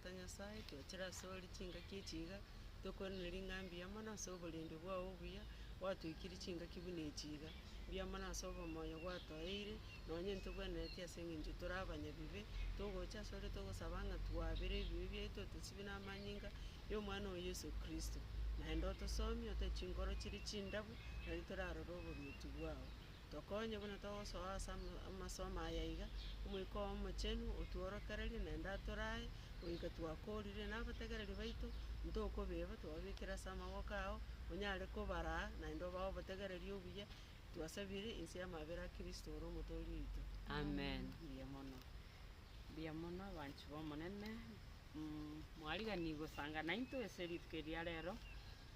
Tata Nyasae, twachire asore chingaki echi iga, tokoiraneria ng'a mbuya mono ase oborendi bwao obuya, gwatoikirie chingaki buna echi iga. Mbuya mono ase obomoyo gwatoeire, nonye ntobwenereti ase eng'encho tore abanyabibe, togocha asore togosaba ng'a twabere ebibe biaito otosibie na amanyinga ya omwana oo Yeso Kristo. Naende otosomie otoe chinkoro chire chindabu, nari torarore oboruoti bwao. Tokonye buna togosoa ase amasomo aya iga, Omoika oo Omochenu otworokererie naende atorae, goika twakorire na abategereri baito, ntokobeba twababekire ase amaboko ao, onyare kobaraa naende obae obotegereri obuya, twasabire inse y'amabera a Kristo ore omotoori oito. Amen, mbuya mono. Mbuya mono abanchi b'Omonene, mwariganiwe gosanga naintwe ase rituko eri ria rero.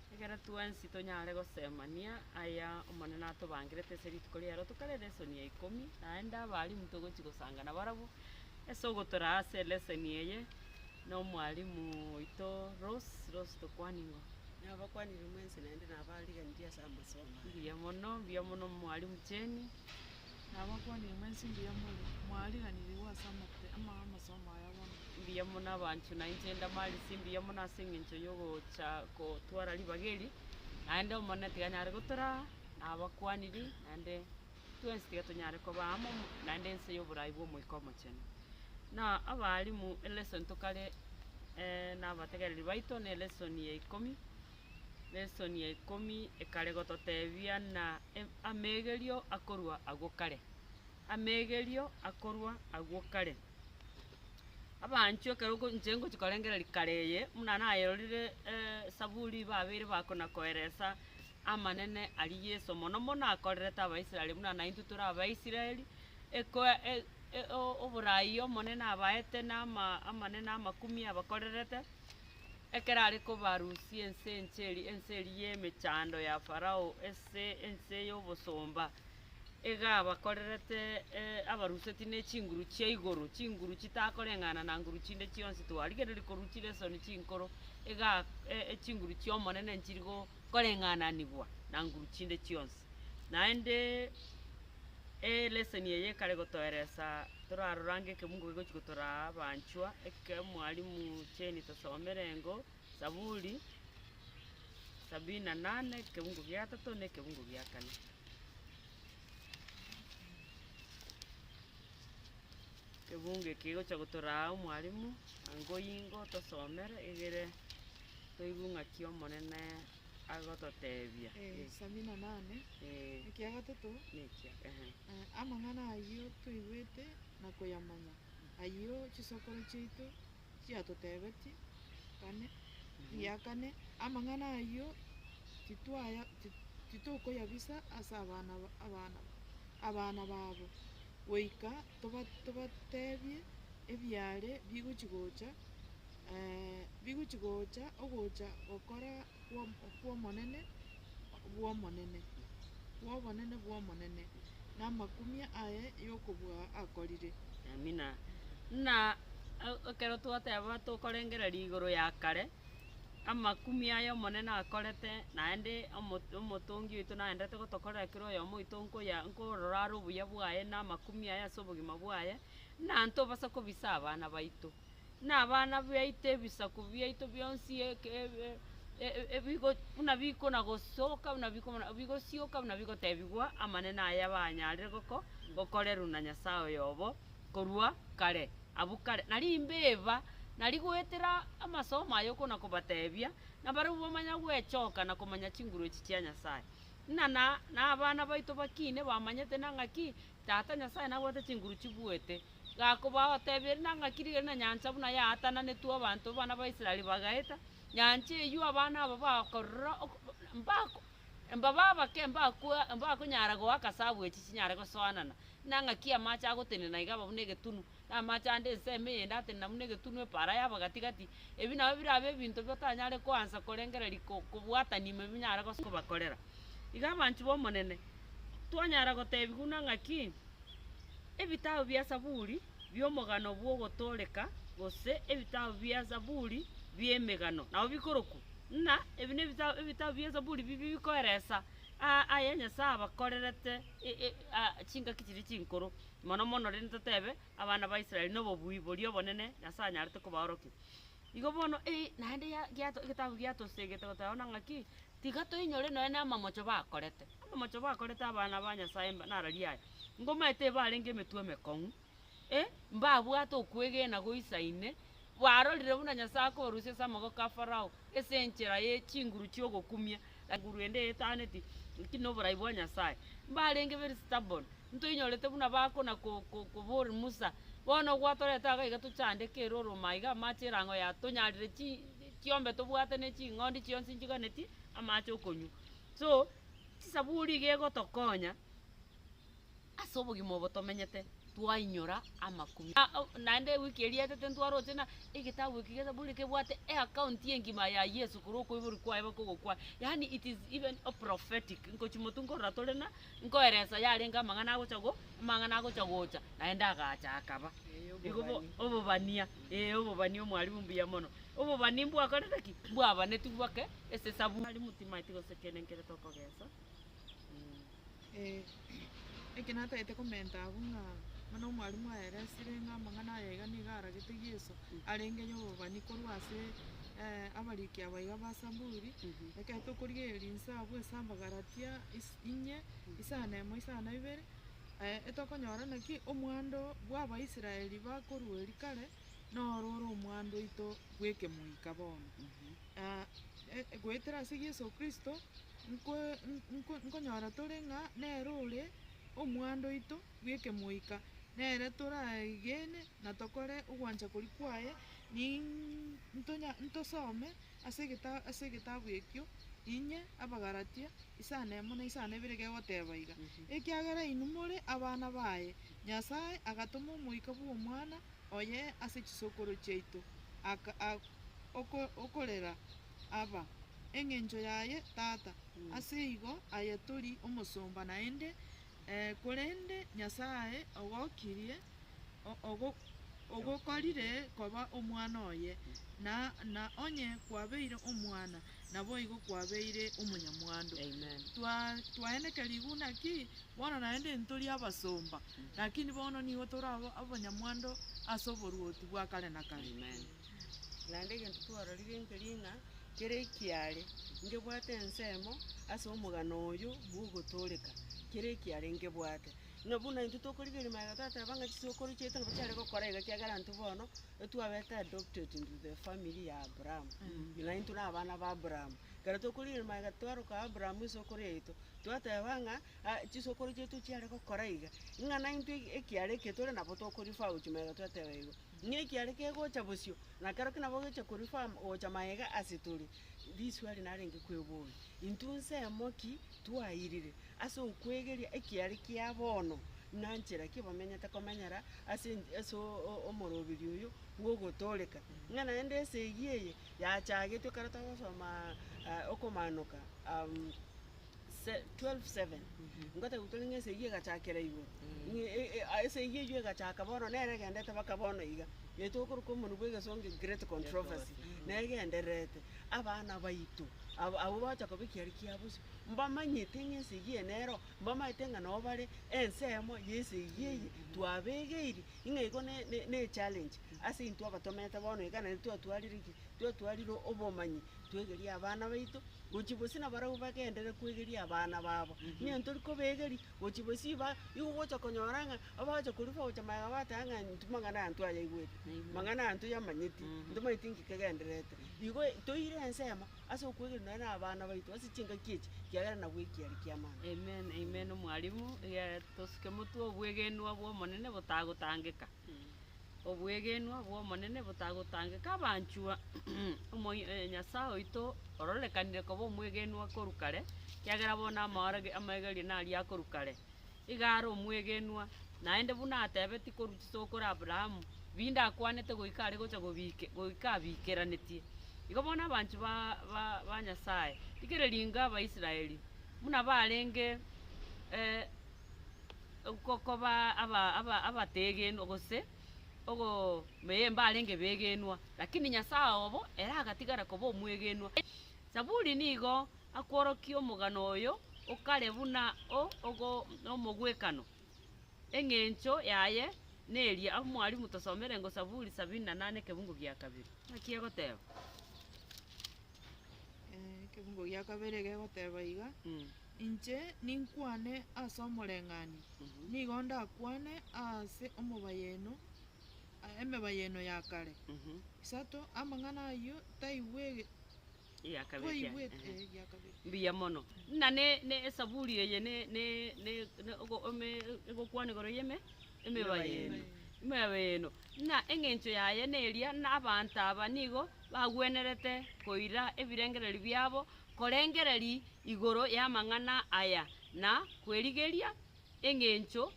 Ekero twensi tonyare gosemania aya Omonene atobangerete ase rituko riaye, tokare elesson ya ikomi, naende abalimu togochi gosanga nabarabwo, ase ogotoraa ase elesson eye, na omwalimu oito Rose, Rose tokwanie ng'o? Nabakwanire mwensi naende nabariganirie ase amasomo aya. Mbuya mono, mbuya mono mwalimu Jane. Nabakwanire mwensi mbuya more, mwariganirigwe ase amate ama amasomo aya bono. Mbuya mono abanchwa na inche Damarisi, mbuya mono ase eng'encho y'ogocha gotwara ribaga eri, naende Omonene tiga anyare gotoraa, nabakwaniri, naende twensi tiga tonyare koba amo, naende ense y'oborai bwa Omoika Omochenu. Na abalimu elesson tokare na abategereri baito na elesson ya ikomi. Lesson ya ikomi ekare gototebia na amegerio akorwa agwo kare, amegerio akorwa agwo kare. Abanchwa ekero oko inche ngochi korengereria kare eye, buna nayerorire saburi babeire bakona koeresa amanene aria Yeso mono mono akorerete abaisraeli buna naintwe tore abaisraeli, ekoe oborai omonene abaete na ama amanene amakumi abakorerete. Ekero are kobarusia ense enche eria, ense eria y'emechando ya Farao, ase ense y'obosomba, iga abakorerete abaruseti ne chinguru chia igoro, chinguru chitakoreng'ana na nguru chinde chionsi twarigereria korwa chilesoni chinkoro, iga chinguru chi'Omonene nchiri koreng'ananigwa na nguru chinde chionsi. Naende Eleseni eye ekare gotoeresa torarore ange ekemungo kegochi gotoraa abanchwa, eke mwalimu Jane tosomere engo, Zaburi sabini na nane ekebungo gia gatato na ekebungo gia kane. Ekebungo eke kegocha gotoraa omwalimu, ango ingo tosomere egere toigwe ng'aki omonene. agototebia. Sabini na nane, ekia gatato, amang'ana ayio toigwete na koyamanya, ayio chisokoro chiaito chiatotebetie, kane, egia kane, amang'ana ayio titwaya titokoyabisa ase abana abana abana babo, goika toba tobatebie ebiare bigochi gocha. Bigochi-gocha ogocha gokora kw'Omonene bw'Omonene, bw'obonene bw'Omonene, na amakumia aye y'okobua akorire. Amina. Buna ekero twateba tokorengereria igoro ya kare, amakumia aya Omonene akorete, naende omotongi oito naenderete gotokorera kera oyomo oito nkoya nkorora are obuya bwaye na amakumia aye ase obogima bwaye, na ntobasa kobisa abana baito. Na abana baito ebisaku biaito bionsi ebigo buna bikona gosoka buna bikona bigosioka buna bigotebigwa amanene aya banyarire goko gokorerwa na Nyasae oyobo korwa kare abwo kare. Nari imbeba, nari goetera amasomo aya okona kobatebia, nabarabwo bamanya gwechoka na komanya chinguru echi chia Nyasae. Ng'a na na abana baito bakine bamanyete na ng'aki, Tata Nyasae nabwate chinguru chibuete. Gakobateebia na ng'aki rigena na nyancha buna yaatananetwe abanto abana ba Israeli bagaeta, nyancha eyio abana aba bakorora mbako mbabe abake mbakwa mbakonyara goaka sabu echi chinyare gosoanana, na ng'aki amache agotenena iga aba buna egetunu, na amache ande ensemo eyende atenena buna egetunu epaara yaba gati gati, ebi nabo birabe ebinto batanyare koansa korengereria ko kobwatania ime binyare gosa kobakorera. Iga abanchwa b'Omonene, twanyara gotebiwa buna ng'aki. Ebitabu bia Zaburi bi'omogano bw'ogotooreka, gose ebitabu bia Zaburi bi'emegano, nabo bikorokwa, ng'a ebi nebitabu ebitabu bia Zaburi biria bikoeresa aya Nyasae abakorerete chingaki chiria chinkoro, mono mono rende totebe abana ba Israeli na obobui boria obonene Nyasae anyarete kobaorokia. Igo bono eh naende ya giato egetabu giatosegete goteba buna ng'aki, tiga toinyore nonya na amamocho bakorete. Amamocho bakorete abana ba Nyasaye mba nararia aya, ngomaete ebarenge emetwe emekong'u, eh, mbabwate okwegena goisaine, barorire buna Nyasaye akobarusia ase amagoko a Farao, ase enchera ye chinguru chia ogokumia, nguru ende eetaneti, lakini na oborai bwa Nyasaye. Mbarenge very stubborn, ntoinyorete buna bakona ko- ko- kobori Musa, bono gwatoreta iga iga tochandeke ere oroma iga amache erang'o yatonyarire chi chiombe tobwate ne ching'ondi chionsi nchiganeti amache okonywa. So, chisaburi iga egotokonya. Ase obogima obo tomenyete twainyora amakumia. Naende ewiki eria yaetete ntwaroche ng'a egetabu eke gia Zaburi kebwate eaccount engima ya Yeso korwa okoiborwa kwaye mpaka ogokwa. Yaani it is even a prophetic, ngochia motwe nkorora tore ng'a nkoeresa yarenge amang'ana agocha go amang'ana agocha gocha naende agacha akaba. Igo bo obobania eh obobania omwalimu mbuya mono. Obobani mbwakorete ki? Mbwabanetigwe bake ase esaburi. Mwalimu timaeti gose kende nkere tokogesa. Eh, eke natagete komenta abwo ng'a buna omwalimu aeresire ng'a amang'ana aya iga nigo aragete Yeso, arenge ya obobani korwa ase abariki aba iga ba Saburi, ekero tokorigereria inse abwo ase Abagalatia is inye, isano emo isano na ibere, etokonyora naki omwando bwa abaisraeli bakorwa eria kare, noro ore omwando oito bwa ekemoika bono. Goetera ase Yeso Kristo, nko- nko- nkonyora tore ng'a nere ore omwando oito bw'ekemoika, nere toraegene na tokore ogwancha koria kwaye, niiii ntonya ntosome ase egeta ase egetabu ekio, inye Abagalatia, isano emo na isano ibere gegoteba iga, ekiagera inwe more abana baye, Nyasae agatoma omoika bwa omwana oye ase chisokoro chiaito, aka oko okorera Aba, engencho yaye tata. Ase igo aye tori omosomba naende, korende Nyasae ogokirie ogo ogokorire koba omwana oye, na na onye kwabeire omwana, naboigo kwabeire omonyamwando. Amen. Twa twaenekerigwe naki bono naende ntori abasomba, lakini bono nigo tore aba abanyamwando ase oboruoti bwa kare na kare. Amen. Naende egento twarorire nkeri ng'a kere ekiare, nkebwate ensemo ase omogano oyo bwa ogotooreka, kere ekiare nkebwate. Ng'a buna intwe tokorigereria magega twateba ng'a chisokoro chiaito nabo chiare gokora iga ekiagera intwe bono, etwabete adopted into the family ya Abraham, na intwe na abana ba Abraham. Ekero tokorigereria magega twaroka Abraham esokoro yaito, twateba ng'a chisokoro chiaito chiare gokora iga, ng'a naintwe ekiare eke tore nabo tokorifa gochia magega twateba igo. Ng'a ekiare kegocha bosio, na kerokio nabo gegocha korifaa gocha magega ase tore. Riswali narenge kweboria, intwe nsemo ki twairire ase okwegeria ekiare kia bono, na nchera ki bamenyete komenyera ase ase omoroberi oyo bwa ogotooreka. Ng'a naende esegi eye yachagetwe ekero togosomaa okomanoka 12:7, ngotebiwa tore ng'a esegi egachakera igoro, ng'a esegi eywo egachaka bono nere egendete mpaka bono iga, eye tokoroka omonwe bwa egesongo great controversy, negendererete. Abana baito, aba abwo bagocha koba ekiaria kia bosio, mbamanyete ng'a esegi eye nero, mbamaete ng'a nabo bare ensemo ya esegi eye, twabegeiri, ng'a igo ne ne ne echallenge ase intwe abatomete bono iga naende twatwarire ki? Twatwarire obomanyi, twegerie abana baito. Gochia bosio nabarabwo bagenderere kwegeria abana babo, ng'a ntori kobegeria gochia bosio iba igo ogocha konyora ng'a abagocha korwa bagocha magega bateba ng'a intwe mang'ana aya ntwayaigwete, mang'ana aya ntoyamanyeti, ntomanyeti nki kegendererete. Igo toire ensemo ase okwegeria nonya na abana baito ase chingaki echi, kiagera nabwo ekiaria kia maana. Amen, amen omwalimu, tosike motwe obwegenwa bwa omonene botagotangeka. Obwegenwa bw'Omonene botagotangeka abanchwa omoi Nyasae oito ororekanire koba omwegenwa korwa kare, ekiagera bono amaorege amaegerio naria akorwa kare. Iga are omwegenwa, naende buna atebetie korwa chisokoro Abrahamu, binde akwanete goika are gocha gobike goika abikeranetie. Igo bono abanchwa ba ba ba Nyasae, rigereria inga Abaisraeli, buna barenge. Koba aba aba abategenwa gose ogo ee mbarenge begenwa, lakini Nyasae obo ere agatigara koba omwegenwa. Zaburi nigo akworokia omogano oyo okare buna o ogo omogwekano. Eng'encho yaye. Neria omwalimu tosomere ngo Saburi sabini na nane ekebungo gia kabere. Naki egoteba? Ekebungo gia kabere gegoteba iga, Inche ninkwane ase omoreng'anio, nigo ndakwane ase omobayeno, emebayeno ya kare. Isato, amang'ana ayio taigwege. Eya kabere kia- Twaigwete, ehe. eh, ya kabere. Mbuya mono. Ng'a ne ne esaburi eye ne ne ne ne ogo ome egokwana igoro ya eme emebayeno. Emebayeno. Ng'a eng'encho yaye neria ng'a abanto aba nigo bagwenerete koira ebirengererio biabo korengereria igoro y'amang'ana aya na kwerigeria eng'encho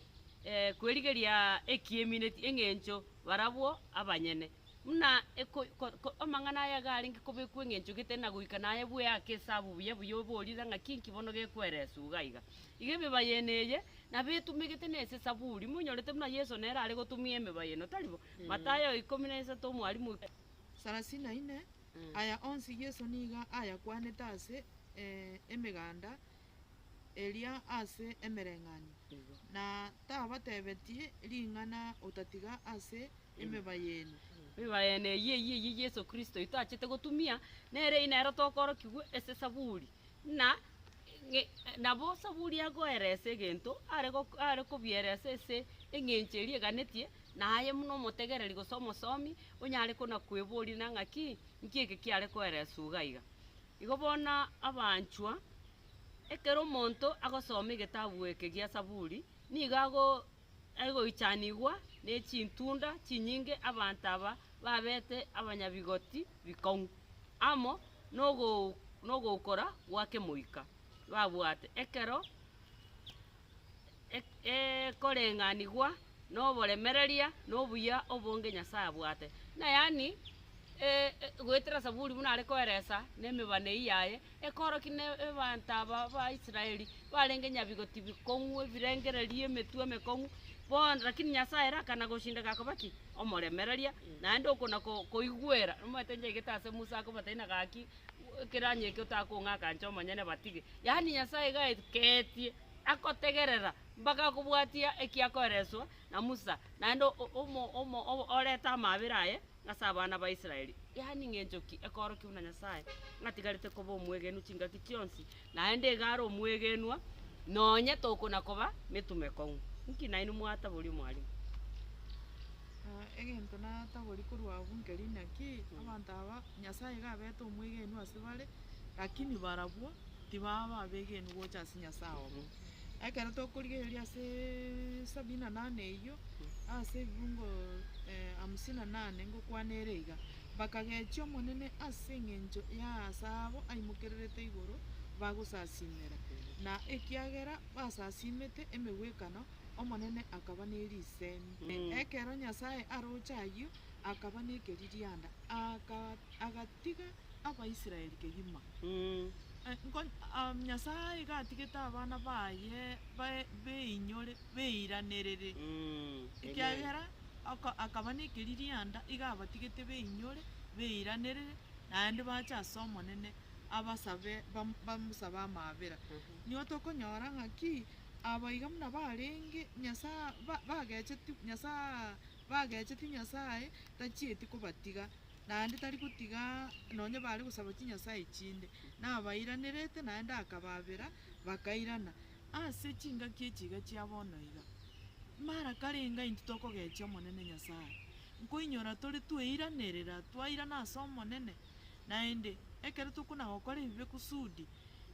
kwerigeria ekiemineti eng'encho barabwo abanyene. Buna eko ko ko amang'ana aya iga arenge kobekwa eng'encho gete na goika naye bweake esabu buya buya oborire ng'aki nki bono gekwereswa iga iga. Iga emebayeno eye, nabo etumegete na ase esaburi, monyorete buna Yeso nere are gotumia emebayeno, tari bo? Mathayo ikomi na isato omwalimu. Sarasini na ine, aya onsi Yeso nigo ayakwanete ase emeganda eria ase emereng'anio, na tabatebetie ring'ana otatiga ase emebayeno. Emebayeno eyio eyio eyio Yeso Kristo oito achete gotumia, nere eyio nero tokorokigwa ase esaburi, ng'a ng'e nabo saburi agoeresa egento, are gok are kobieresa ase eng'encho eria eganetie, naye buna omotegereri gose omosomi, onyare kona kweboria na ng'aki, nki eke kiare koereswa iga iga. Igo bono abanchwa, ekero omonto agosoma egetabu eke gia saburi, nigo ago Egoichanigwa ne chintunda chinyinge abanto aba babete abanyabigoti bikong'u, amo nogokora gwa kemoika babwate ekero ekoreng'anigwa noboremereria na obuya obonge Nyasae abwate. Ng'a yaani goetera Zaburi buna are koeresa na emebano eyio yaye, Ekorokia na abanto aba ba Israeli barenge nyabigoti bikong'u, ebirengererio, emetwe emekong'u, bono lakini Nyasaye ere akana goshinda gakoba ki? Omoremereria, naende okona ko koigwera, omanyete nchaigete ase Musa akobatebia ng'a gaki, ekeranya eke otakong'aka inche omonyene batige. Yaani Nyasaye iga aeketie, agotegerera mpaka akobwatia eki akoereswa na Musa, naende o- omo omo oreta amabera aye. Ase abana ba Israeli, yaani ng'encho ki ekoorokia buna Nyasae atigarete koba omwegenu chingaki chionsi, naende iga are omwegenwa, nonye tokona koba netumo ekong'u. Nki nainwe mwataboria omwalimu? Egento nataboria korwa abwo nkeri naki, abanto aba Nyasae iga abete omwegenwa ase bare, lakini barabwo tibaba abegenu gocha ase Nyasae obo. Ekero tokorigereria aseeee sabini na nane eyio, ase ebibungo hamsini na nane ngokwana ere iga, Bakagechia Omonene ase engencho y'aase abo aimokererete igoro bagosasimera, na ekiagera basasimete emegwekano, Omonene akaba ne risemi. Ekero Nyasae aroche ayio, akaba nekeririanda, aka agatiga Abaisraeli kegima. Nyasae iga atigete abana baye beinyore, beiranerere, ekiagera akaba nekeririanda iga abatigete beinyore, beiranerere, naende bache ase Omonene abasabe bamosabe amaabera. Nigo tokonyora ng'aki, aba iga buna barenge Nyasae bagecheti Nyasae bagecheti Nyasae tachieti kobatiga. Naende tari gotiga nonya bare gosaba chinyasae chinde, nabairanerete naende akabaabera, bakairana. Ase chingaki echi iga chia bono iga, mara karenge intwe tokogechia Omonene Nyasae, nkoinyora tore tweiranerera twairana ase Omonene, naende ekero tokona gokora ebibe kusudi,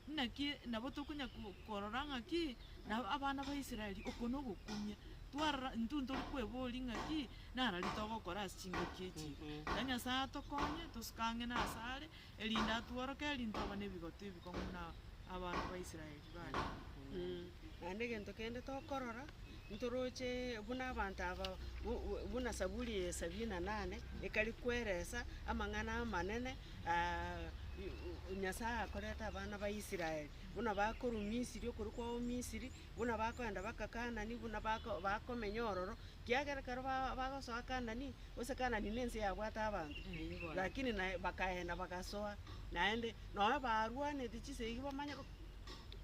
naki nabo tokonya korora ng'aki, na abana ba Israeli oko nogokumia, twarora intwe ntori kweboria ng'aki, narari togokora ase chingaki echi iga. Iga Nyasae atokonye, tosuke ang'e nase are, erinde atworokererie ntoba na ebigotu ebikong'u buna abana ba Israeli barenge. Naende egento kende tokorora, ntoroche buna abanto aba bu- bu- buna Saburi eye sabini na nane, ekari kweresa amang'ana amanene Nyasaye akorete abana ba Israeli, buna bakorwa Misiri okorwa kwabo Misiri, buna bakoenda baka Kanani, buna bako bakomenya ororo, kiagera ekero ba bagosoa Kanani, gose Kanani na ense yabwate abanto, lakini naye bakaenda bagasoa, naende nonye barwaneti chisegi bamanye go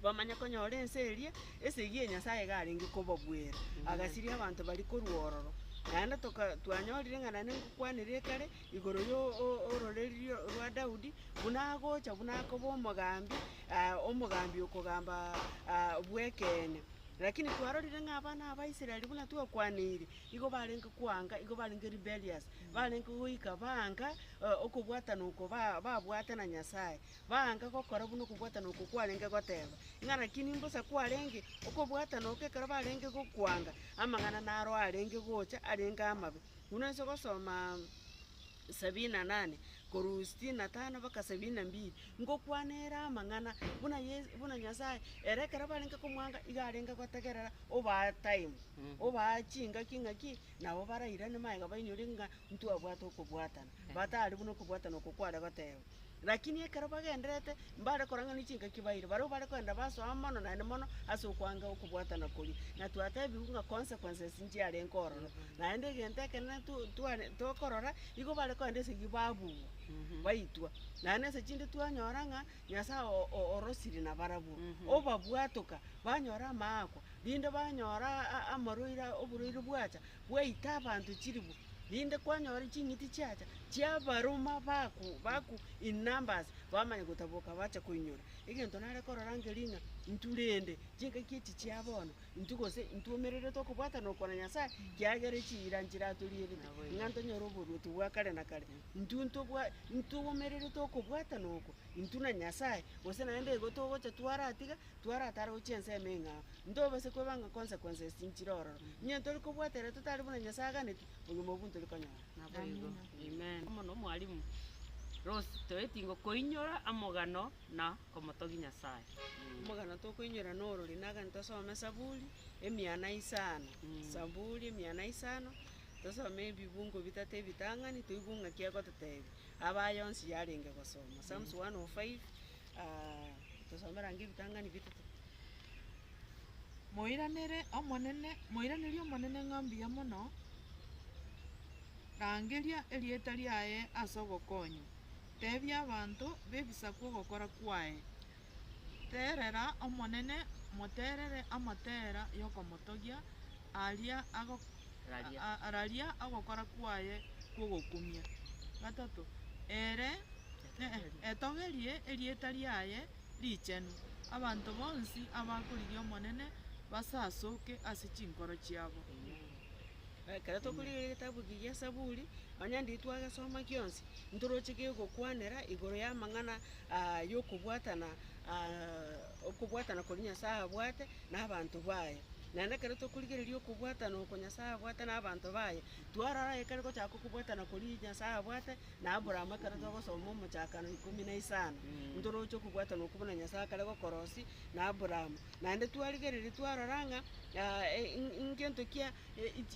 bamanye konyora ense eria, esegi ya Nyasaye iga arenge kobabuera, agasiria abanto baria korwa ororo. Naende toka twanyorire ng'a naende ngokwanera ekare, igoro ya ororeria rwa Daudi, buna agocha buna akoba omogambi, omogambi okogamba bwekeene. Lakini twarorire ng'a abana aba Israel buna twakwaneire, igo barenge koanga, igo barenge rebellious, barenge goika baanga okobwatana oko ba babwate na Nyasaye, baanga gokora buna okobwatana oko kwarenge goteba, ng'a lakini mbosa kwarenge, okobwatana oko ekero barenge gokwanga, amang'ana naro arenge gocha arenge amabe. Buna ase gosomaa sabini na nane, korwa sitini na tano mpaka sabini na mbili, ngokwana ere amang'ana buna Yeso buna Nyasaye, ere ekero barenge komwanga iga arenge gotegerera obaa time, obaa chingaki ng'aki, nabo barairane magega bainyore ng'a ntwabwate okobwatana, batari buna okobwatana oko kware goteba. Lakini ekero bagendererete, mbare korang'ana ne chingaki baire, barabwo bare kogenda basoa mono naende mono ase okwanga okobwatana koria. Na twatebiwu ng'a consequences nchiarenge ororo. Naende egento ekenene to tware tokorora, igo bare kogenda esegi babugwa, baitwa. Naende ase chinde twanyora ng'a Nyasaye o- o- orosire nabarabwo, obabwatoka, banyora amaakwa, rinde banyora a- amarwaire oborwaire bwacha, bwaita abanto chilifu. Rinde kwanyora ching'iti chiacha, chiabaroma baku baku in numbers, bamanya gotaboka bacha koinyora. Egento nare korora nkeri ng'a intwe rende, chingaki echi chia bono, intwe gose intwomererete okobwatana oko na Nyasaye, kiagera chiira nchiratorierete, ng'a ntonyore oboruoti bwa kare na kare. Intwe ntobwa ntwomererete okobwatana oko, intwe na Nyasaye, gose naende igo togocha twaratiga, Twaratare gochia ensemo eng'ao, ntobase kwebanga consequences nchire ororo. Onye ntori kobwatera totari buna Nyasae aganeti, obogima obwo ntori konyora. Naboigo. Amen. Amo nomwalimu Rose toeti ngokoinyora amogano na komotogia Nyasae. Omogano tokoinyora norori nagani tosome Saburi emia na isano, Saburi emia na isano, tosome ebibungo bitato ebitang'ani toigwe ng'aki agototebia, abaye onsi yarenge gosoma. Psalms 105. Tosomere ange ebitang'ani bitato. Moiranere Omonene, moiranerie Omonene ng'a mbuya mono, rangeria erieta riaye ase ogokonywa. Tebia abanto b'ebisaku ogokora kwaye. Terera Omonene, moterere amatera y'okomotogia, aria ago Raria. raria ogokora kwaye kw'ogokumia. Gatato, ere Etogerie erieta riaye richenu, abanto bonsi abakorigia Omonene basasoke ase chinkoro chiabo. Ekero tokorigereria egetabu eke gia Saburi, onye ndiri twagesoma gionsi, ntoroche gegokwanera igoro y'amang'ana y'okobwatana okobwatana koria Nyasaye abwate na abanto baye. Naende ekero tokorigereria okobwatana oko Nyasaye abwate na abanto baye, twarora ekere gochaka okobwatana koria Nyasaye abwate. Na Aburaamu ekero togosoma omochakano ikomi na isano, ntoroche okobwatana okwo buna Nyasae akare gokorosia na Aburaamu. Naende twarigereria twarora ng'a ngento kia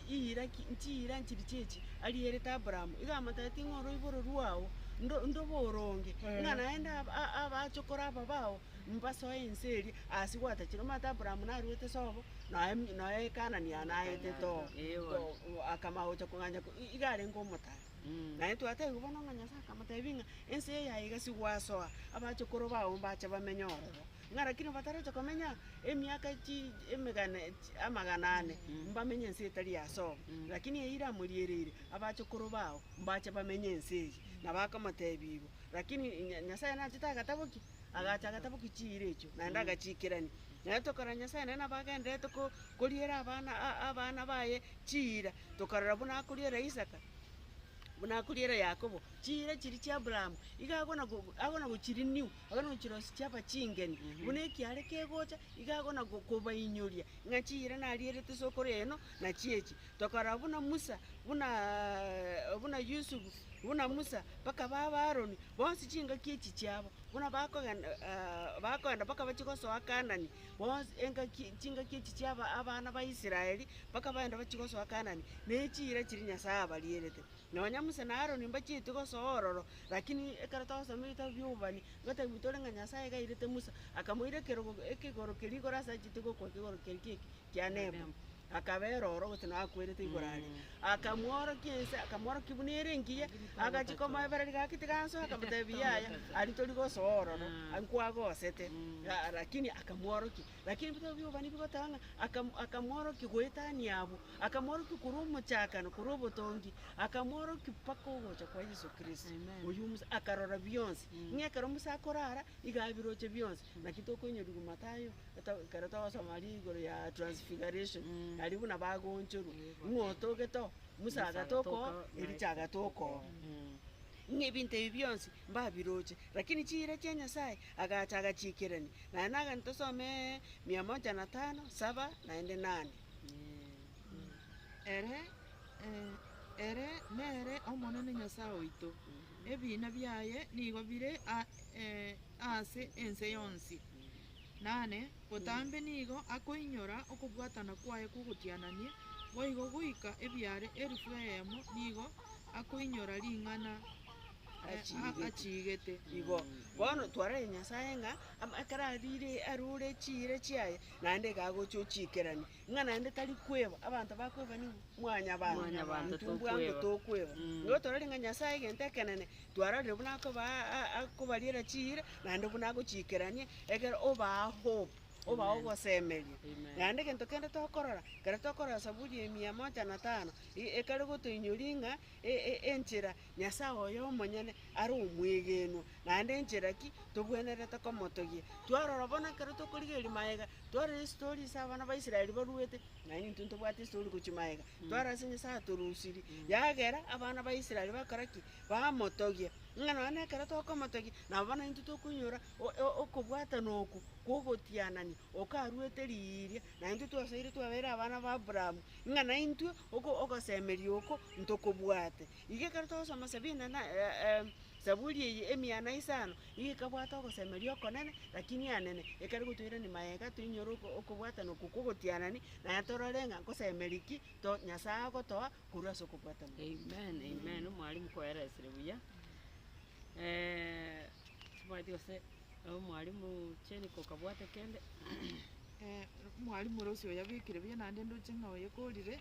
iira ki chiira nchiri chiachi arierete Aburaamu, iga amotebetie ng'a oroiboro rwao ndo ndobe oronge, ng'a naende aba abachokoro aba bao mbasoe ense eria ase gwatachire. Omanyete Aburaamu naruete sobo, noe noe Kanani aa naetete oo, akamanya gocha kong'anya iga arenge omotare. Naye twatebiwa bono ng'a Nyasae akamotebia ng'a ense eye yaye iga sigwasoa, abachokoro bao mbache bamenye ororo. Ng'a lakini bataroche komenya emiaka chi emegana chi amagana ane, mbamenye ense etari ya sobo. Lakini eyio iramoriereire, abachokoro bao mbache bamenye ense eye. Nabo akamotebia igo, lakini nya Nyasaye nachete agatabokia, agacha agatabokia chiira echio, naende agachikerania. Naende tokarora Nyasaye naende nabo agendererete ko koriera abana a abana baye chiira, tokarora buna akoriera Isaka, buna akoriera Yakobo, chiira chiria chia Abraham, iga agona go agona gochirenew, agona gochirosia chiaba chingeni, buna ekiare kegocha, iga agona go kobainyoria ng'a chiira narierete sokoro eno, nachi echi. Tokarora buna Musa, bunaaa buna Yusufu, buna Musa, mpaka baba Aroni, bonsi chingaki echi chiabo, buna bakogenda bakogenda mpaka bachie gosoa Kanani, bonsi engaki chingaki echi chia aba abana ba Israeli, mpaka bagende bachie gosoa Kanani, na echiira chiria Nyasaye abarierete. Nonya Musa na Aroni mbachieti gosoa ororo, lakini ekero togosoma ebitabu bia obobani, ngotebiwa tore ng'a Nyasaye iga airete Musa, akamoira ekerogo ekegoro keria igoro ase achete gokwa ekegoro keria ki kia Nebo. Akabera oro gose nakwerete igoro aria. Akamworokia ense, akamworokia buna ere engiya, agachia komoebereria gaki tiga nsoe, akamotebia yaya, aria tori gosoa ororo, nkwagosete, lakini akamworokia. Lakini ebitabo bia obani bigoteba ng'a akam akamworokia goetania abwo, akamworokia korwa omochakano, korwa obotongi, akamworokia mpaka ogocha kwa Yeso Kristo. Oywo Musa akarora bionsi, ng'a ekero Musa akorara, iga abiroche bionsi, naki tokoinyorigwa Mathayo, eto ekero togosoma aria igoro ya transfiguration, aria buna bagoonchorwa, ng'a otogete oo, Musa agatoka oo, Elija agatoka oo. Ng'a ebinto ebi bionsi, mbabiroche, lakini chiira chia Nyasaye, agacha agachikerania. Naende nagani tosomeeee mia moja na tano, saba, naende nane. Ere, ere nere Omonene Nyasae oito, ebiina biaye nigo bire ase ense yonsi. Nane, botambe nigo akoinyora okobwatana kwaye kw'ogotianania, boigo goika ebiare elifu eyemo nigo akoinyora ring'ana achiigete. Igo bono twarorire Nyasae ng'a ekero arire arure chiira chiaye, naende iga agocha ochiikerania, ng'a naende tari kweba, abanto bakweba nigo mwanyabanto, Mwanyabanto intwe mbwango tokweba. tokweba. Igo torore ng'a Nyasae egento ekenene, twarorire buna akoba akobariera chiira, naende buna agochiikerania, ekero obaa hope, obaa Amen. ogosemeria. Amen. Naende egento kende tokorora, ekero tokorora Zaburi ya mia moja na tano, ekare gotoinyoria ng'a enchera Nyasae oyo omonyene are omwegenwa, naende enchera ki tobwenerete komotogia. Twarora bono ekero tokorigereria magega, twarora estori ase abana ba Israel baruete, naende intwe ntobwate estori gochia magega, twarora ase Nyasae atorusirie, yagera abana ba Israel bakora ki? Bamotogia, ng'a nonye na ekero tokomotogia, nabo bono intwe tokonyora okobwatana oko kwa ogotianania, okaruete riiria, na intwe twasoire twabeire abana ba Abraham, ng'a naintwe oko ogosemeria oko ntokobwate. Iga ekero togosoma sabini na Zaburi eye emia na isano, iga ekabwate ogosemeria okonene, lakini anene, ekare gotoirania magega toinyore oko okobwatana okwo kwa ogotianani, naye torore ng'a nkosemeria ki to Nyasaye agotoa korwa ase okobwatana okwo. Amen, amen, omwalimu koeresire buya, timanyeti gose omwalimu Jennifer okabwate kende. Omwalimu ore ase oyabekire buya naende ndoche ng'a oyekorire.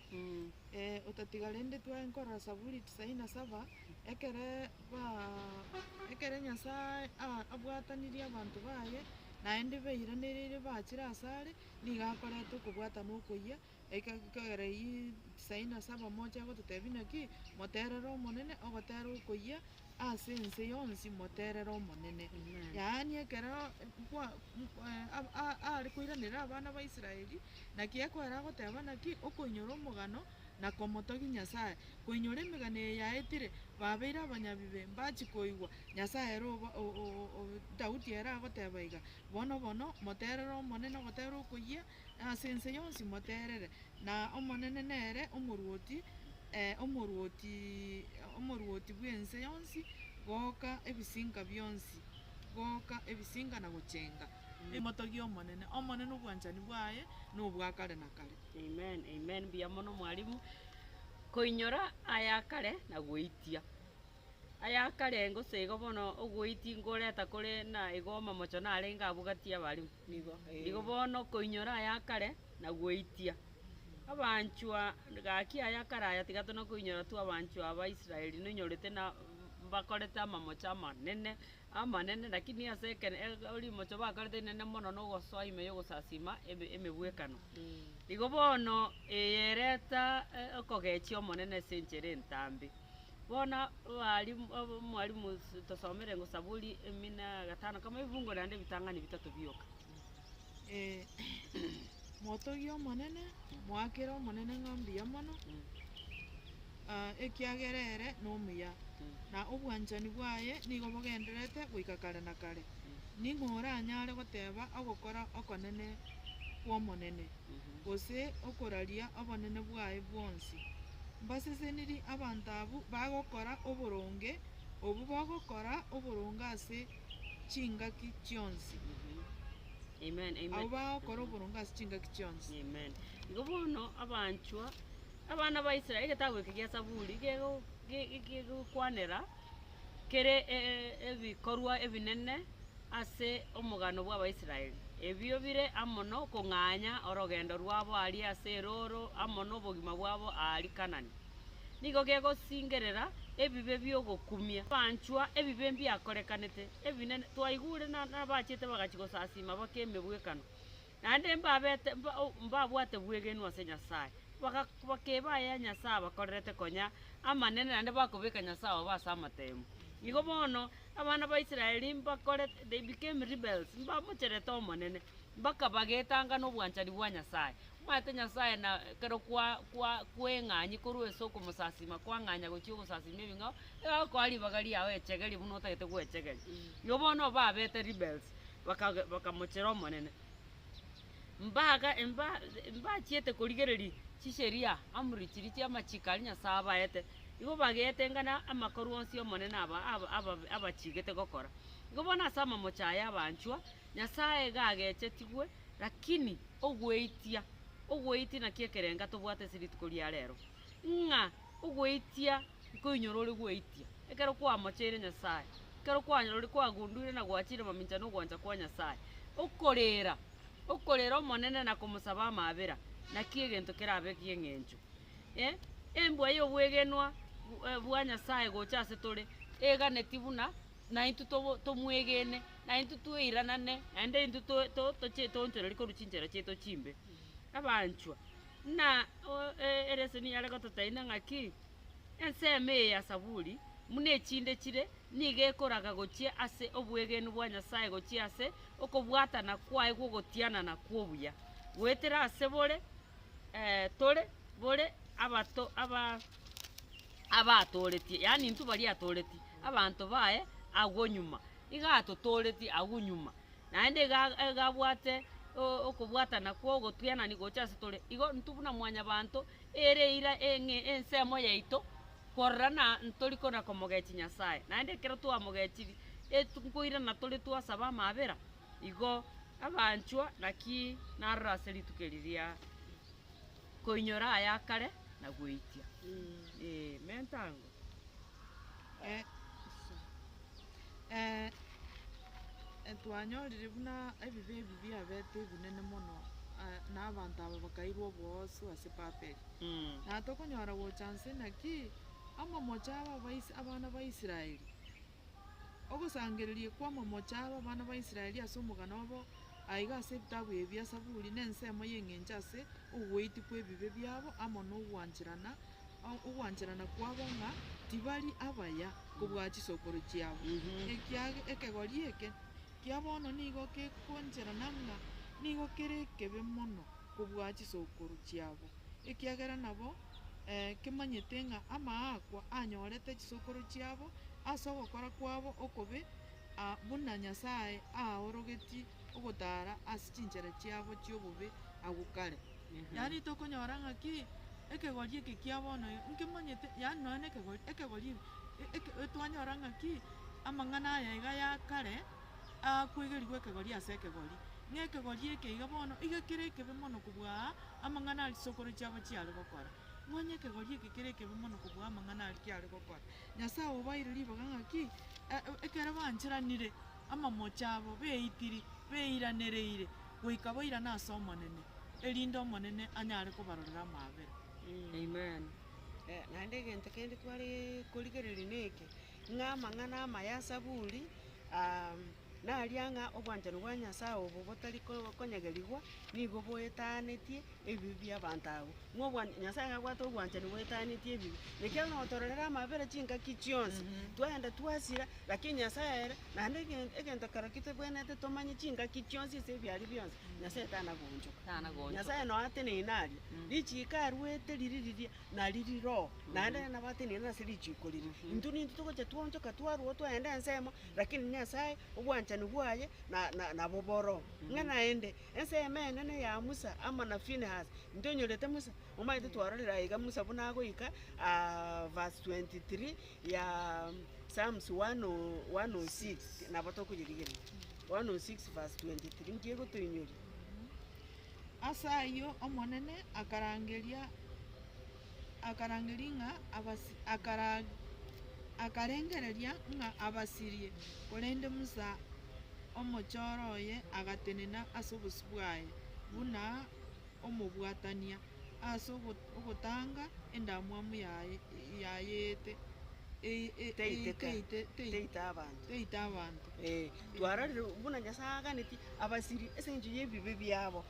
Otatiga rende twaye nkorora Saburi tisaini na saba, ekere baa ekere Nyasaye abwatanirie abanto baye, naende bairanereire bachire asare, nigo akoreta okobwatana okoyia, ekero eywo tisaini na saba moche agototebia naki, moterere omonene ogotera okoyia ase ense yonsi moterere omonene. Yaani ekero kwa are koiranerera abana ba Israeli, naki ekoera agoteba naki, okoinyora omogano na komotogia Nyasaye. Koinyora emegano eye yaetire, babeire abanyabibe, mbachia koigwa, Nyasaye ere oba Daudi ere agoteba iga, bono bono moterere omonene ogotera okoyia, ase ense yonsi moterere, na Omonene nere omoruoti, omoruoti omoruoti bw'ense yonsi, goka ebisinka bionsi, goka ebisinka na gochenga. Emotogie Omonene, Omonene obwanchani bwaye nobwa kare na kare. Amen, amen, mbuya mono mwalimu, koinyora aya kare na goitia. Aya kare gose igo bono ogoitia nkoreta kore na igo omomocho narenge abwo gati y'abalimu. Nigo, eh. Igo bono koinyora aya kare na goitia. Abanchwa gaki aya kare aya tiga tona koinyora tu abanchwa aba Israeli nonyorete na mbakorete amamocho amanene, amanene lakini ase ekere rimocho bakorete rinene mono na ogosoa ime ya ogosasima eme emegwekano. Igo bono eye ereta okogechia omonene ase enchera entambe. Bono abalimu omwalimu tosomere ng'o Saburi emia na gatano kama ebibungo naende ebitang'ani bitato bioka. Motogie Omonene, moakere Omonene ng'a mbuya mono, ekiagera ere nomuya, na obwanchani bwaye nigo bogendererete goika kare na kare. Ning'o oranyare goteba ogokora okonene kw'Omonene, gose okoraria obonene bwaye bwonsi? Mbaseseniri abanto abwo bagokora oboronge, obwo bogokora oboronge ase chingaki chionsi. Amen, amen. Abwo bagokora oboronge ase chingaki chionsi. Amen. Igo bono abanchwa, abana ba Israel, egetabu eke gia Saburi gego ge- gegokwanera kere ebikorwa ebinene ase omogano bw'Abaisraeli. Ebio bire amo nokong'anya orogendo rwabo aria ase erooro amo nobogima bwabo aaria Kanani. Nigo gegosingerera ebibe bi'ogokumia. Abanchwa, ebibe mbiakorekanete ebinene, twaigure na nabachete bagachia gosasima baka emebwekano, naende mbabete mba mbabwate bwegenwa ase Nyasae, baga bakeba aya Nyasae abakorerete konya amanene naende bakobeka Nyasae obo ase amatemo. Igo bono, abana ba Israeli mbakorete they became rebels, mbamocherete Omonene, mpaka bagetanga na obwanchani bwa Nyasae. Omanyete Nyasae na ekero kwa kwa kweng'anyi korwa ase okomosasima kwang'anya gochia ogosasima ebing'ao, nigo agokoa ribaga riago echegerie buna otagete gwechegeria. Igo bono babete rebels, bakage bakamochera Omonene. Mbaga mba mbachiete korigereria chisheria, amri chiria chia amachiko aria Nyasae abaete, igo bagetengana amakorwa onsi Omonene aba aba aba abachigete gokora. Igo bono ase amamocho aya abanchwa, Nyasae iga agechetigwe, lakini ogweitia, ogweitia naki ekerenga tobwate ase rituko ria rero, ng'a ogweitia nkoinyora ore gweitia, ekero kwamocheire Nyasae, ekero kwanyorire kwagunduire na gwachire mamincha na ogwancha kwa Nyasae, okorera, okorera Omonene na komosaba amaabera, naki egento kerabe ki'eng'encho. Eh, embwa y'obwegenwa bwa Nyasae gocha ase tore, eganeti buna naintwe tobo tomwegene, naintwe tweiranane, naende intwe to to toche toonchoreria korwa chinchera chiaito chimbe. Abanchwa, buna o- e- ereseni yare gototebia ng'aki, ensemo eye ya Saburi, buna echinde chire, nigo ekoraga gochia ase obwegenu bwa Nyasae gochia ase okobwatana kwaye kw'ogotianana kw'obuya, goetera ase bore tore bore abato aba abatooretie, yaani intwe baria atooretie, abanto baye agwo nyuma, iga atotooretie agwo nyuma, naende iga iga abwate okobwatana kwa ogotianani gocha ase tore. Igo intwe buna mwanyabanto, ere eira eng'e ensemo yaito, korora na ntori kona komogechia Nyasaye, naende ekero twamogechiri, etu nkoirana tore twasaba amaabera, igo abanchwa naki narora ase rituko eri ria koinyora aya akare na gweitia. Ee, mentango. Eh, twanyorire buna ebibe ebi biabete ebinene mono, na abanto aba bakairwa oboosu ase Babeli. Na tokonyora gocha nse naki, amamocho abo abaisi abana ba Israeli, ogosangereria kw'amamocho abo abana ba Israeli ase omogano obo, aiga ase ebitabu ebi bia Saburi, nensemo y'eng'encho ase ogoitia kw'ebibe biabo amo nogwancherana ogwancherana kwabo ng'a tibari abaya kobua chisokoro chiabo. Ekiage ekegori eke kia bono nigo gekoncherana ng'a nigo kere ekebe mono kobua chisokoro chiabo, ekiagera nabo kemanyete ng'a amaakwa anyorete chisokoro chiabo ase ogokora kwabo okobe, buna Nyasae aorogetie ogotara ase chinchera chiabo chi'obobe agwo kare. Yaani tokonyora ng'aki, ekegori eke kia bono iga, nkemanyete yaani nonya na ekegori ekegori eke twanyora ng'aki, amang'ana aya iga ya kare, akoegerigwa ekegori ase ekegori. Ng'a ekegori eke iga bono, iga kere ekebe mono kobua amang'ana aria chisokoro chiabo chiare gokora. Nonya ekegori eke kere ekebe mono kobua amang'ana aria kiare gokora. Nyasaye obaeire ribaga ng'aki, ekero bancheranire amamocho abo, beitiri, beiranereire, goika bairane ase Omonene, erinde Omonene anyare kobarorera amaabera. Amen. Naende egento kende twareee korigereria neke, ng'a amang'ana amaya a Saburi, naria ng'a obwanchani bwa Nyasaye obo botari ko- konyegerigwa, nigo boetanetie ebibe bia abanto abwo. Ng'a obwan Nyasaye nigo abwate obwanchani boetanetie ebibe, ekiagera notororera amabera chingaki chionsi, twaenda twasira, lakini Nyasaye ere, naende egen egento kero kitobwenerete tomanye chingaki chionsi ase ebiaria bionsi, Nyasaye tana goonchoka. Tana goonchoka. Nyasaye noo ateneine aria, richiko arwete riria riria, nari riroo, naende nabo ateneine ase richiko riria. Intwe nintwe togocha twaonchoka twarwa oo twaenda ensemo, lakini Nyasaye, obwanchani bwaye, na- na nabo boroo. Ng'a naende, ensemo enene ya Musa amo na Finehasi, intwe onyorete Musa, omanyete twarorire aiga Musa buna agoika verse 23 ya Psalms 106, nabo tokoyerigereria, 106 verse 23, nki egotoinyoria? Ase ayio Omonene akarangeria akarangeria ng'a abasi akara akarengereria ng'a abasirie, korende Musa. omochoro oye agatenena ase obosio bwaye, buna omobwatania, ase ogotanga endamwamu yaye yayeete Teiteka, teita abanto. teita abanto. Eh, twarorire buna Nyasaye aganetie abasiri ase eng'encho ya ebibe biabo,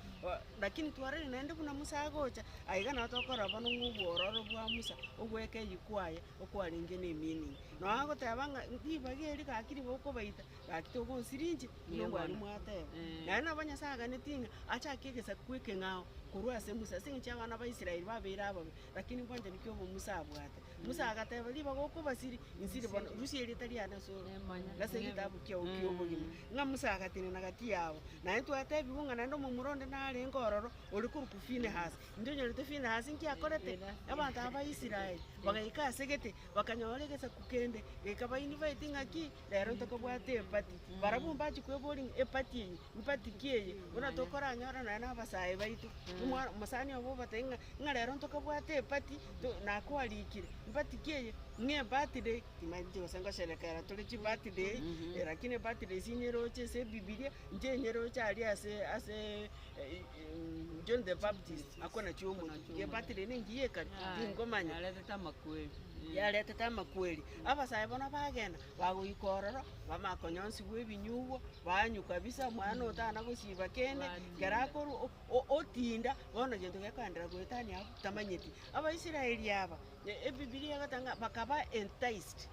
lakini twarorire naende buna Musa agocha, aiga nabo tokorora bono ng'a obwororo bwa Musa, ogweka eywo kwaye, okwarenge na emeaning. Nonye agoteba ng'a ribaga eri gaki ribe okobaita, gaki togonsiria inche, buna omwalimu ateba. Naende nabo Nyasaye aganetie ng'a achake egesaku ekeng'ao korwa ase Musa, ase eng'encho abana ba Israel babeire ababe, lakini mbwanchani ki obo Musa abwate. Musa agateba, Ribaga okobasiria, insiri bono, rusia erieta riane ase ore, ase egetabu kiao ki'obogima. Ng'a Musa agatenena gati yabo. Naende twatebigwa ng'a naende omomura onde narenge ororo, ore korokwa Finehasi. Intwe onyorete Finehasi nki akorete? Abanto aba ba Israel, bagaika ase gete, bakanyora egesaku kende, gekaba invite ng'aki, rero ntokobwate eparty. Barabwo mbachia kweboria ng'a eparty eye, mpati ki eye, buna tokoranyora nonya na abasae baito, omwana omosani obo obatebia ng'a, ng'a rero ntokabwate eparty, to nakwarikire, mpati ki eye, ng'a ebirthday, timanyeti gose ngosherekera tore chibirthday, lakini ebirthday sinyeroche ase ebibiria, inche nyeroche aria ase ase John the Baptist akonachia omotu, ebirthday nengiya ekare, tingomanya. Yaretete amakweri. Yaretete amakweri, abasae bono bagenda, bagoika ororo, bamanya konyonsigwa ebinyugwa, banywa kabisa, omwana otana gosiba kende, ekero akorwa o- o- otinda, bono gento gekoenderera goetania abwo tamanyeti. Abaisraeli aba, ebibiria egoteba ng'a bakaba enticed,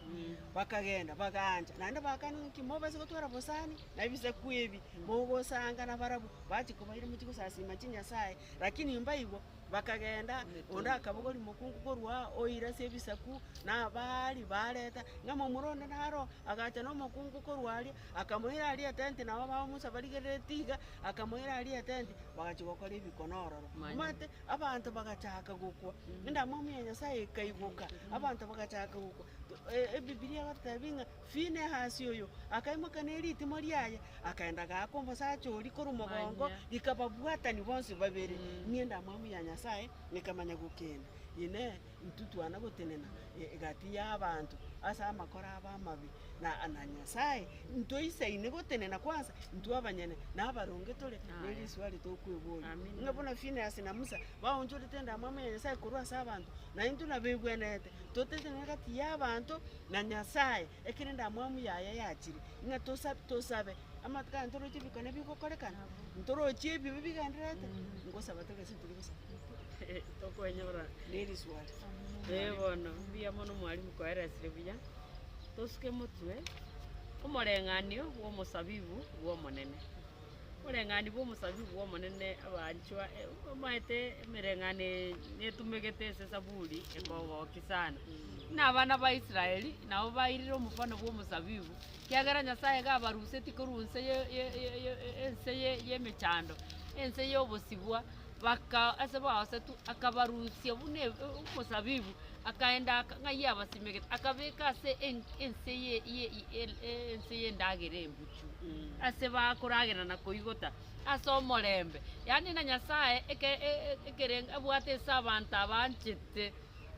bakagenda bagaancha, naende bakana ng'a ki mobase gotwara obosani na ebisaku ebi, mogosanga nabarabwo, bachia kobaira mochie gosasima chinyasaye, lakini mbaigwa. Bakagenda, onde akabogoria mokungu korwa aa, oira ase ebisaku, na abaari bareta, ng'a momura onde naro, agacha na omokungu korwa aria, akamoira aria etenti nabo baomusa barigereretie iga, akamoira aria etenti, bagachia gokora ebikono ororo. Omanyete, abanto bagachaka gokwa, endamwamu ya Nyasaye ekaigoka, abanto bagachaka gokwa, ebibiria egototebia ng'a Finehasi oyo akaimoka ne ritimo riaye, akaenda agaaka omosacha oria korwa mogongo, rikababwatania bonsi babere. Ng'a endamwamu ya Nyasaye ekamanya gokenda. Inee! Intwe twana gotenena egati y'abanto ase amakora abo amabe, na na Nyasaye ntoisaine gotenena kwansa intwe abanyene na abaronge tore? Ne riswali tokweboria. Ng'a buna Finehasi na Musa baonchorete endamwamu ya Nyasaye korwa ase abanto, na intwe nabegwenerete totenene egati y'abanto na Nyasaye, ekero endamwamu yaye yachire, ng'a tosa tosabe, amatuko aya ntoroche ebikone bigokorekana, ntoroche ebibe bigendererete, ngosaba tore gose ntiri gosaba. Tokwenyora. Ne riswali. Ee bono, mbuya mono mwalimu koeresire buya, tosuke motwe, omoreng'anio bw'omosabibu bw'Omonene. Omoreng'anio bw'omosabibu bw'Omonene abanchwa omanyete emereng'anio eye netumegete ase esaburi ekogokia sana. Buna abana ba Israeli nabo bairire omofano bw'omosabibu, ekiagera Nyasaye iga abarusetie korwa nse ye- ye- ye- ense ye- y'emechando, ense y'obosibwa, baka ase baosetwe akabarusia buna omosabibu, akaenda aka ng'ai abasimegete, akabeka ase ense ye ye ense y'endagera embuchu, ase bakoragera na koigota, ase omorembe. Yaani na Nyasaye eke ekerengo abwate ase abanto abanchete,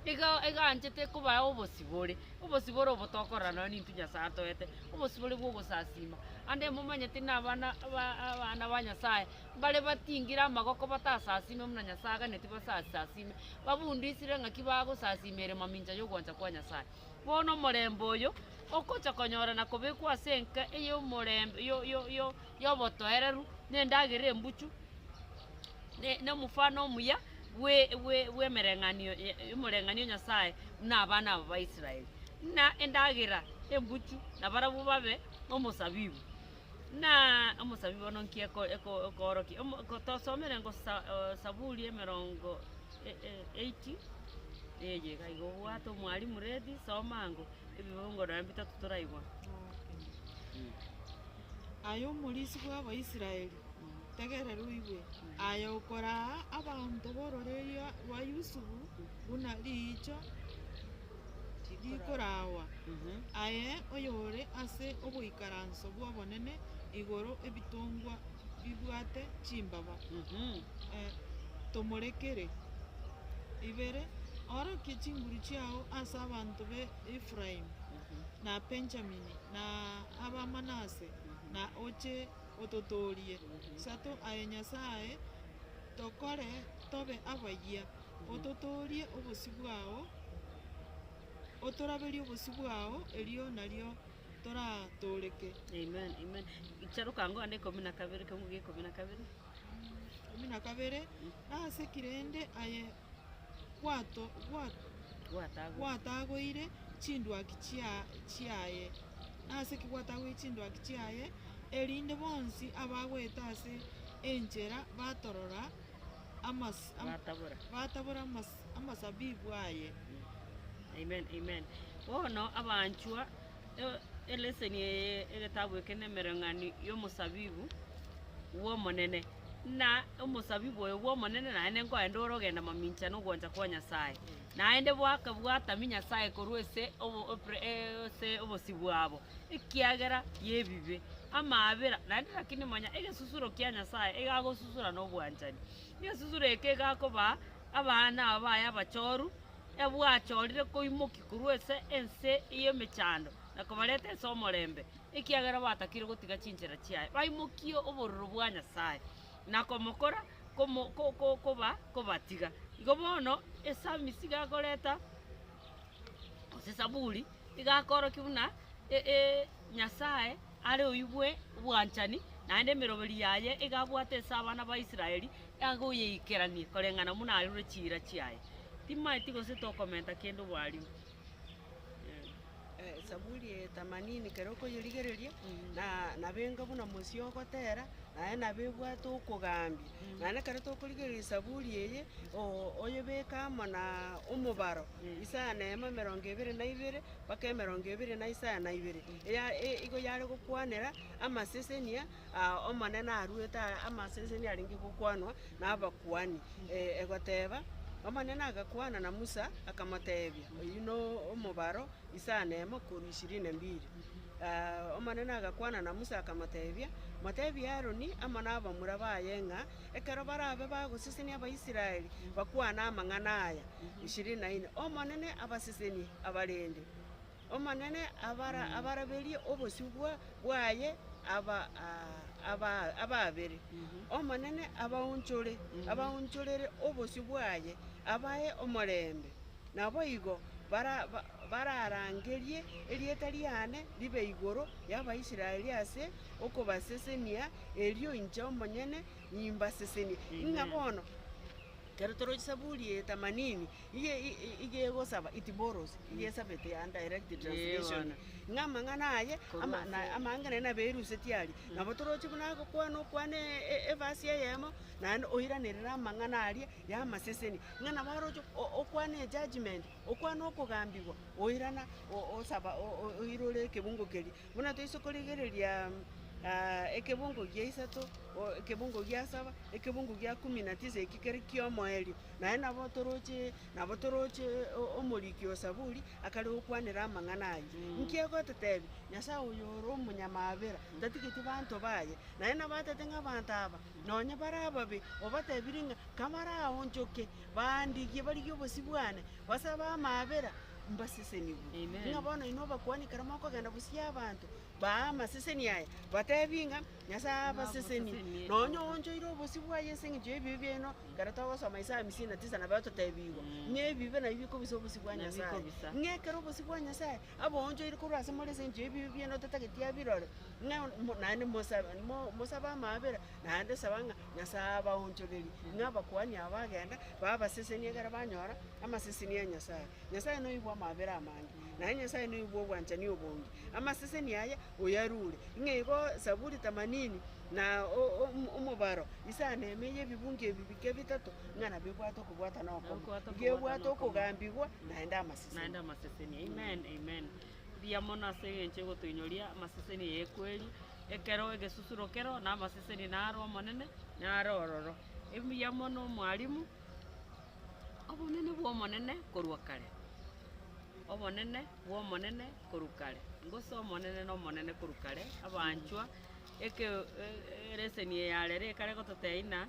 iga iga anchete kobaa obosibore, obosibore obo tokorora nonye nintwe Nyasaye atoete, obosibore bwa ogosasima. Ande momanyeti na abana ba abana ba Nyasaye, mbare batingire amagoko batasasime buna Nyasaye aganetie basasasime, babundisire ng'aki bagosasima ere mamincha y'ogwancha kwa Nyasaye. Bono omorembe oyo, ogocha konyora na kobekwa ase enka ey'omorembe yo yo yo y'obotoereru, na endagera embuchu, ne na omofano omuya bwe bwe bw'emereng'anio ye omoreng'anio o Nyasaye buna abana aba ba Israeli. Buna endagera embuchu, nabarabwo babe omosabibu. Buna omosabibu bono nki eko eko ekoorokia, omo ko tosomere ngo sa saburi emerongo e- e- eighty, eye iga igo obwate omwalimu ready, soma ango, ebibungo nonye bitato toraigwa. Aye omorisia bw'Abaisraeli, tegerera oigwe, aye okoraa abanto b'ororeria rwa Yusufu buna riicho rikoraagwa, aye oyore ase oboikaranso bw'obonene igoro ebitongwa bibwate chimbaba, tomorekere. Ibere, orokie chinguru chiao ase abanto b'Efraimu, na Benjamini, na ab'Amanase. na oche ototoorie. Sato aye Nyasae, tokore tobe abayia, ototoorie obosio bwao, otoraberie obosio bwao, erio nario toratooreke. Amen, amen. Charuka ango ande ikomi na kabere, ekeungu gia ikomi na kabere. Ikomi na kabere, Nase ki rende aye gwato gwa Gwatagwa. gwatagoire chindwaki chia chiaye? Nase ki gwatagoire chindwaki chiaye, erinde bonsi abagoeta ase enchera batorora amas am Batabora. batabora amas amasabibu aye? Amen, amen. Bono abanchwa, e- eleseni eye egetabu eke na emereng'ani ya omosabibu bw'Omonene, na omosabibu oyo bw'Omonene naende nkoenda ore ogenda mamincha na ogwancha kwa Nyasaye. Naende bwaka bwatamia Nyasaye korwa ase obo opre ase obosio bwabo, ekiagera y'ebibe, amaabera, naende lakini manya egesusuro kia Nyasaye iga agosusura na obwanchani. Egesusuro eke iga akobaa abana aba baye abachoru, ebwachorire koimokia korwa ase ense y'emechando na kobareta ase omorembe, ekiagera batakire gotiga chinchera chiaye, baimokie obororo bwa Nyasae, na komokora komo ko ko koba kobatiga. Igo bono, esamisi iga akoreta, gose esaburi, iga akorokia buna e- e Nyasae are oyio bwe obwanchani, naende emeroberi yaye iga abwate ase abana ba Israeli, agoyeikerania koreng'ana buna arure chiira chiaye. Timaeti gose tokomenta kende obwarimu. Eh. Saburi eye themanini ekero okoyerigereria, na nabo enga buna mosio ogotera, naye nabo ebwate okogambia. Naende ekero tokorigereria saburi eye, o- oyebeke amo na omobaro, isaa na emo emerongo ebere na ibere, mpaka emerongo ebere na isaa na ibere. Eya igo yare gokwanera amasesenia Omonene aruete aa amasesenia arenge gokwanwa na abakuani, egoteba, Omonene agakwana na Musa, akamotebia, oyio no omobaro isaa na emo korwa ishirini na mbili. Omonene agakwana na Musa akamotebia, Motebie Aroni amo nabamura baye ng'a ekero barabe bagosesenia Abaisraeli, bakwane amang'ana aya. Ishirini na ine, Omonene abasesenie abarende. Omonene abara abaraberie obosio bwa bwaye aba aba ababere. Omonene abaonchore abaonchorere obosio bwaye, abae omorembe. Naboigo bara ba bararangerie erieta riane ribe igoro y'Abaisraeli ase okobasesenia, erio inche omonyene nimbasesenie. Ng'a bono. Ekero toroche Saburi eye themanini, iga iga egosaba, it borrows, iga esabete ya direct translation, ng'a amang'ana aye, ama na amange naende nabo eruseti aria. Nabo toroche buna agokwana okwane evasi eyemo, naende oiranerere amang'ana aria ya amaseseni, ng'a nabo aroche okwane ejudgement, okwane okogambigwa, oirana osaba oirore ekebungo keria. Buna toise korigereria ekebungo gia isato, ekebungo gia saba, ekebungo gia kumi na tisa eki kere ki'omoerio, naende nabo toroche nabo toroche omoriki o Saburi akare gokwanera amang'ana ayio. Nki agototebia? Nyasae oyo ore omonyamabera, tatigeti banto baye, naende nabo atete ng'a abanto aba, nonye bare ababe, obatebirie ng'a kabaraonchoke, bandigie barigie obosio bwane, basabe amabera, mbasesenigwe. Amen. Ng'a bono inwe abakuani ekero mokogenda bosio abanto, baa amaseseni aya, batebi ng'a Nyasae abasesenie. Abasesenie. Nonya oonchoire obosio bwaye ase eng'encho y'ebibe biaino, ekero togosoma Isaya hamsini na tisa nabo atotebi igo, ng'a ebibe nabio bikobisa obosio bwa Nabio Nyasae. bikobisa. Ng'a ekero obosio bwa Nyasae aboonchoire korwa ase more ase eng'encho y'ebibe biaino totageti abirore, ng'a mo naende mosabe mo mosabe amaabera, naende saba ng'a Nyasae abaonchorerie, ng'a abakuani aba bagenda, babasesenie ekero banyora, amaseseni a Nyasae. Nyasae noigwe amabera amange, naye Nyasae noigwe obwanchani obonge. Amaseseni aya oyarure, ng'a igo Saburi themanini na omobaro isano eme y'ebibungo ebi bike bitato, ng'a nabo ebwate okobwatana okomo. Nabwate Iga ebwate okobwatana okomo. okogambigwa naende amaseseni. Naende amaseseni. Amen, amen. Mbuya mono ase eng'encho egotoinyoria amaseseni ya ekweri, ekero egesusuro kero na amaseseni naro Omonene, naro ororo. Mbuya mono omwalimu. Obonene bw'Omonene korwa kare, obonene bw'Omonene korwa kare, gose Omonene nomonene korwa kare, abanchwa, eke eleseni eye ya rero ekare gototebia ng'a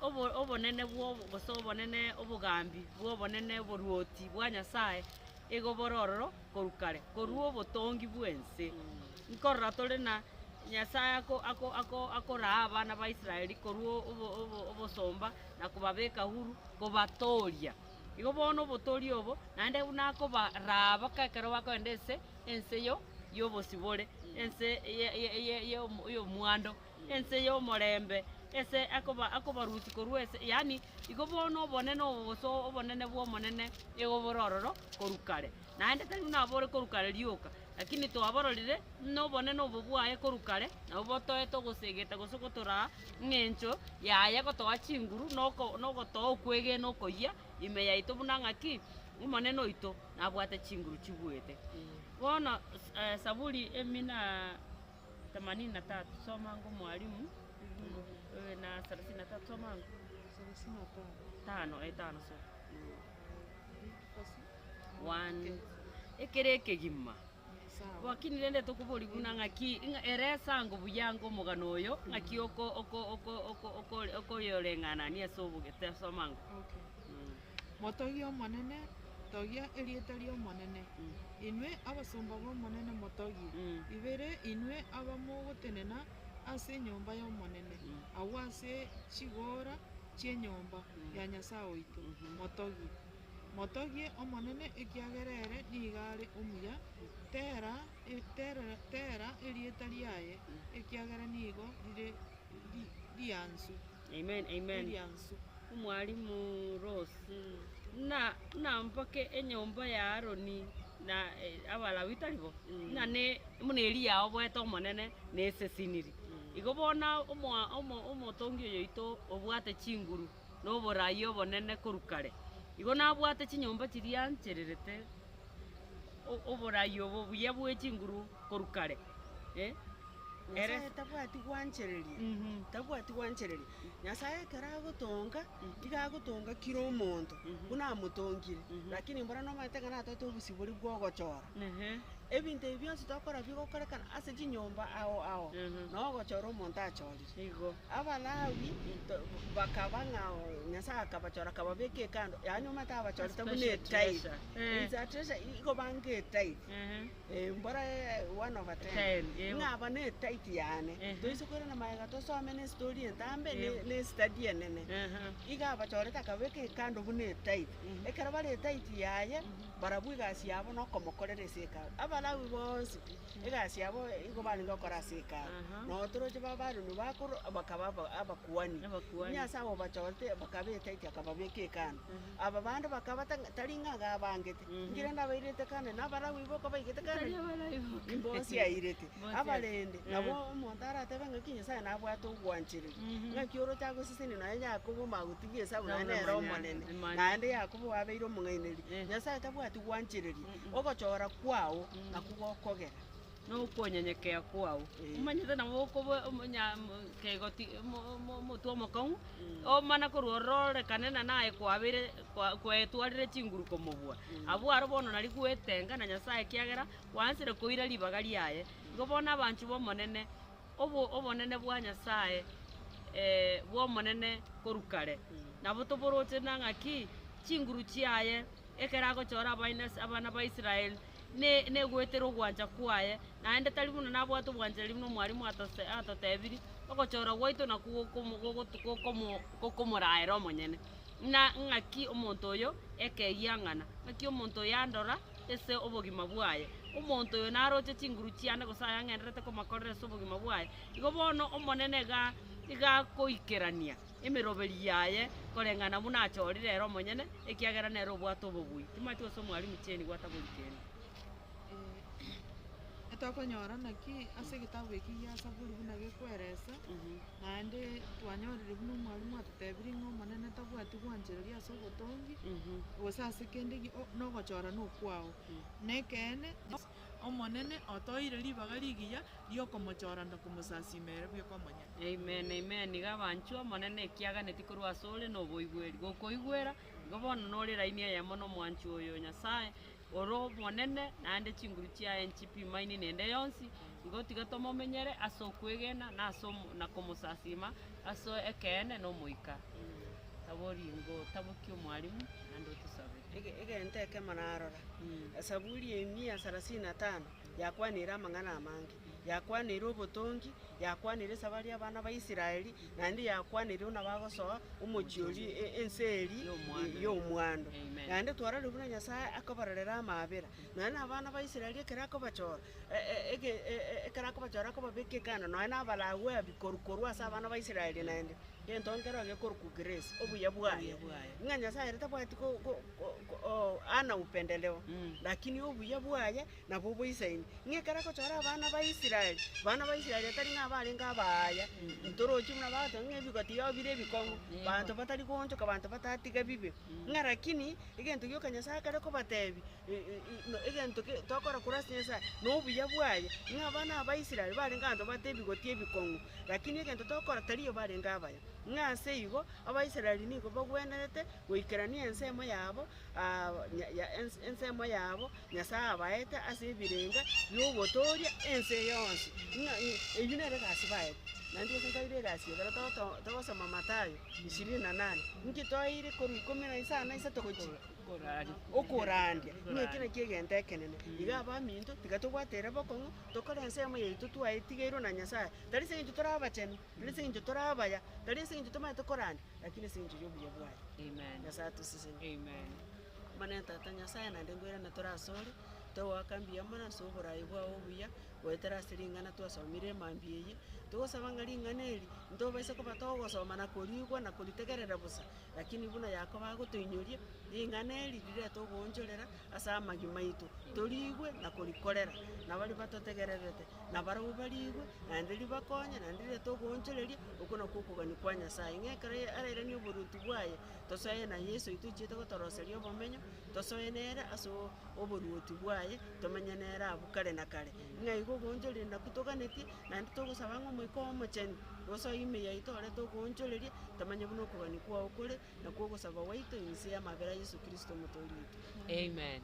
obo obonene bwa obo gose obonene obogambi bwa obonene oboruoti bwa Nyasaye, igo bore ororo korwa kare, korwa obotongi bwa ense. Nkorora tore na Nyasae ako ako ako akoraa abana ba Israeli korwa obo obo obosomba na kobabeka huru, kobatooria. Igo bono obotoori obo, naende buna akobaraa baka ekero bakogenda ase ense yo yobosibore, ense ye ye ye ye y'omwando, ense y'omorembe, ase akoba akobarusia korwa ase yaani igo bono obonene obo gose obonene bwa omonene nigo bore ororo korwa kare. Naende tari buna abore korwa kare rioka, lakini twabororire buna obonene obo bwaye korwa kare, nabo botoete ogosegeta gose gotoraa ng'encho yaye gotoa chinguru na oko na ogotoa okwegena okoyia ime yaito buna ng'aki, omonene oito nabwate chinguru chibuete. Bono Saburi emia themanini na tatu, soma ango mwalimu, na thelathini na tatu soma ango. Thelathini na tano. Tano, eh tano soma. One, ekere ekegima. Lakini rende tokoboria buna ng'aki, ng'a ere esango buya ango omogano oyo, ng'aki oko oko oko oko oko okoyoreng'anania ase obogete soma ango. Okay. Motogie Omonene, togia erieta ri'Omonene, inwe abasomba b'Omonene motogie, ibere inwe abamogotenena ase enyomba y'Omonene, agwo ase chigoora chi'enyomba ya Nyasae oito, motogie. Motogie Omonene ekiagera ere nigo are omuya, tera tera tera erieta riaye, ekiagera nigo rire riansu. Amen, amen. Riansu. Omwalimu Rose, ng'a ng'a mpaka enyomba ya Aroni na Abalawi tari bo, ng'a ne buna eria yaoboete Omonene neseseniri. Igo bono omoa omo omotongi oyo oito obwate chinguru na oborai obonene korwa kare, igo nabwate chinyomba chiria anchererete o- oborai obo buya bwe chinguru korwa kare, eh. Ere. Nyasaye tabwati gwanchereria, tabwati gwanchereria. Nyasaye ekero agotonga, iga agotonga kira omonto, buna amotongire, lakini mbora nomanyete ng'a natoete obosibore bwa ogochora. Ebinto ebi bionsi tokora bigokorekana ase chinyomba ao ao, na ogochora omonto achorire. Igo. Abalawi to bakaba ng'a Nyasaye akabachora akababeka ekando, yaani omanyete abachorete buna Special etithe. treasure. Eh. It's a treasure, igo banga etithe. Mbora one over ten, Ten, eh. ng'a aba ne etithe yane, Ehe. toise koirana magega tosome na estory entambe ne Eeh. ne estudy enene. Ehe. Iga abachorete akabeka ekando buna etithe, ekero bare etithe yaye, barabwo egasi yabo na okomokorera ase hekalu. Abalawi bonsi pi, egasi yabo igo barenge gokora ase hekalu. Aha. Noo toroche ba Abaaroni bakoro bakaba aba abakuani, Abakuani. Nyasaye obachorete bakaba etithe akababeka ekando. Aba bande bakaba tang'a tari ng'a iga abangete. Inki rende abairete Kanani, na Abalawi boka baigete Tari Kanani? Abalawi boka. Imbonsi airete. Bonsi Abarende, airete. nabo omonto aratebe ng'aki Nyasaye nabwate ogwanchereria. Ng'aki oroche agosesenia nonya Yakobo magotiga Esau Esau naende nere namanya, omonene, emanya. naende Yakobo abeire omong'ainereria. Eh. Nyasaye tabwati gwanchereria, ogochora kwao nakwo gokogera. Na okonyenyekea kwao. Eh. Omanyete nabo okoba omonya kegoti omo omo omotwe omokong'u, omana korwa ororo orekane na naye kwabeire kwa kwaetwarire chinguru komobua. Abwo aro bono nari gwetenga na Nyasaye ekiagera, gwansire koira ribaga riaye. Igo bono abanchwa b'Omonene, obo obonene bwa Nyasaye bw'Omonene korwa kare, nabo toboroche na ng'aki, chinguru chiaye, ekero agochora abaina abana ba Israel, ne negwetera ogwancha kwaye, naende tari buna nabwate obwanchani buna omwalimu atose atotebirie, ogochora gwaito nakwo gokomo gogotu gokomo gokomoraera omonyene. Ng'a ng'aki omonto oyo ekegiang'ana, ng'aki omonto oyo andora ase obogima bwaye, omonto oyo naroche chinguru chiane gose ayang'enderete komakorera ase obogima bwaye. Igo bono omonene iga iga akoikerania emeroberi yaye koreng'ana buna achorire ere omonyene, ekiagera nere obwate obobui. Timanyeti gose omwalimu Jane gwatabori kende. Etokonyora naki ase egetabu eki gia Zaburi buna gekweresa, naende twanyorire buna omwalimu atotebirie ng'a Omonene tabwati gwanchereria ase obotongi, gose ase kende gi o- nogochora nokwao. Na ekeene, Omonene otoire ribaga rigiya riokomochora na komosasima ere bweka omonyene. Amen, amen. Iga abanchwa Omonene ekiaganeti korwa asore noboigweri. Gokoigwera, igo bono nore eraini eyemo nomwanchi oyo o Nyasaye, ore omonene, naende chinguru chiaye nchipimaini nende yonsi, igo tiga tomomenyere ase okwegena na ase omo na komosasima ase ekeene na omoika. Taboringo tabokia omwalimu naende otosabere. Ege- egento ekemo narora, Esaburi emia sarasini na tano, yakwanire amang'ana amange. Yakwaneire obotongi, yakwaneire esabari ya abana ba Israeli, naende yakwaneire buna bagosoa omochie oria e- ense eria Y'omwando. ya omwando. Amen. Naende twarorire buna Nyasaye akobarorera amaabera, nonya na abana ba Israeli ekero akobachora, e- e- ege e- e- ekero akobachora akobabeka ekando nonya na abaragwe abi korwa korwa ase abana ba Israeli naende, egento nkero gekorokwa grace, obuya bwaye. Obuya bwaye. Ng'a Nyasaye ere tabwati ko- ko- ko- ko oo ana upendeleo, lakini obuya bwaye nabwo boisaini, ng'a ekero agochora abana ba Israeli, bana ba Israeli atari ng'a abarenge abaaya, ntorochi buna bagoteba ng'a ebigoti biabo bire ebikong'u, banto batari goonchoka banto batatiga bibe, ng'a rakini, egento gioka Nyasaye akare kobatebia egento ke tokora korwa ase Nyasaye, na obuya bwaye, ng'a abana aba Israeli barenge abanto babwate ebigoti ebikong'u, rakini egento tokora tariyo barenge abaya. Ng'a ase igo, Abaisraeli nigo bagwenerete goikerania ensemo yabo ensemo yabo Nyasae abaete ase ebirenga bi'ogotooria ense yonsi, ng'a eyio nere egasi baete. Naende gose ntoire egasi ekero togoto togosoma Mathayo ishirini na nane, inki twaeire korwa ikomi na isano na isato gochia okorandia, ng'a eki nakio egento ekenene. Iga abaminto, tiga tobwate ere bokong'u, tokore ensemo yaito twaetigeirwe na Nyasaye, tari ase eng'encho tore abachenu, tari ase eng'encho tore abaya, tari ase eng'encho tomanyete korandia, lakini ase eng'encho ya obuya bwaye. Amen. Nyasaye atosesenie. Amen. Omonene Tata Nyasaye naende nkoirane tore asore, togoaka mbuya mono ase oborai bwao obuya, goetera ase ring'ana twasomire emambia eye, togosaba ng'a ring'ana eri, ntobaise koba togosoma na korigwa na koritegerera bosa, lakini buna Yakobo agotoinyoria, ring'ana eri rirete ogoonchorera ase amagima aito, torigwe na korikorera, na baria batotegererete, nabarabwo barigwe, naende ribakonye, naende rirete ogoonchoreria, okwo nakwo okogania kwa Nyasaye. Ng'a ekero arairanie oboruoti bwaye, Tosoe na Yeso oito ochiete gotoroseria obomenyo, tosoe nere ase oboruoti bwaye, tomenye nere abwo kare na kare. Ng'a igo ogoonchoreria nakwo toganetie, naende togosaba ng'a Omoika Omochenu, osoe ime yaito orete ogoonchoreria, tomanye buna okogania kwao kore, nakwo ogosaba gwaito inse y'amabera a Yeso Kristo omotoori oito. Amen.